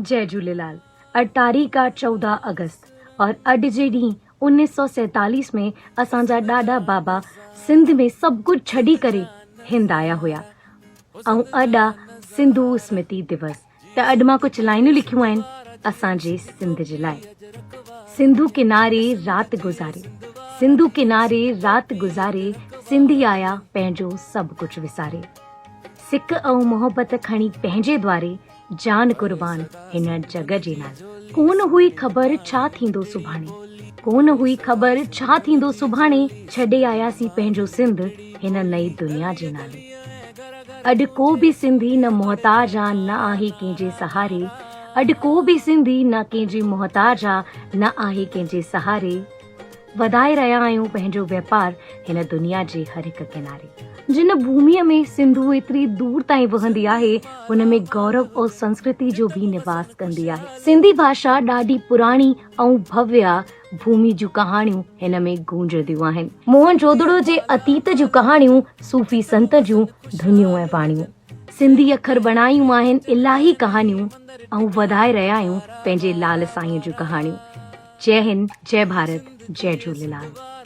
جئي جهوليلال اڄ تاريخ آ 14 آگسٽ اور اڄ جي ڏينهن 1947 ۾ اسان جا ڏاڏا بابا سنڌ ۾ سڀ ڪجهه ڇڏي ڪري هند آيا هيا ۽ اڄ آ سنڌو اسمتي دوس ته اڄ مان ڪجهه لائنون لکيون آهن اسان جي سنڌ جي لاء سنڌو ڪناري رات گذاري سنڌو ڪناري رات گذاري سنڌي آيا پنهنجو سڀ ڪجهه وساري سڪ ۽ محبت کڻي پنهنجي دواري جان قربان هن جڳ جي نالي. ڪونه هئي خبر ڇا ٿيندو سڀاڻي. ڪونه هئي خبر ڇا ٿيندو سڀاڻي. ڇڏي آياسين پنهنجو سنڌ هن نئين دنيا جي نالي. اڄ ڪو به سنڌي نه محتاج آ نه آهي ڪنهن جي سهاري. اڄ ڪو به سنڌي نه ڪنهن جي محتاج آ نه آهي ڪنهن جي سهاري. وڌائي رهيا آهيون پنهنجو ويپار هن دنيا جي هر هڪ ڪناري. جن ڀوميء ۾ سنڌو ايتري دور تائين وهندي آهي، ان ۾ گورو ۽ سنسڪرتي جو به نواس ڪندي آهي. سنڌي ڀاشا ڏاڍي پراڻي ۽ ڀويه ڀومي جون ڪهاڻيون هن ۾ گونجنديون آهن. موهن جودڙو جي اتيت جون ڪهاڻيون، صوفي سنت جون ڌنيون ۽ واڻيون. سنڌي اکر بڻايون آهن الاهي ڪهاڻيون ۽ وڌائي رهيا آهيون پنهنجي لال سائين جون ڪهاڻيون. جئه هند جئه ڀارت جئه جهوليلال.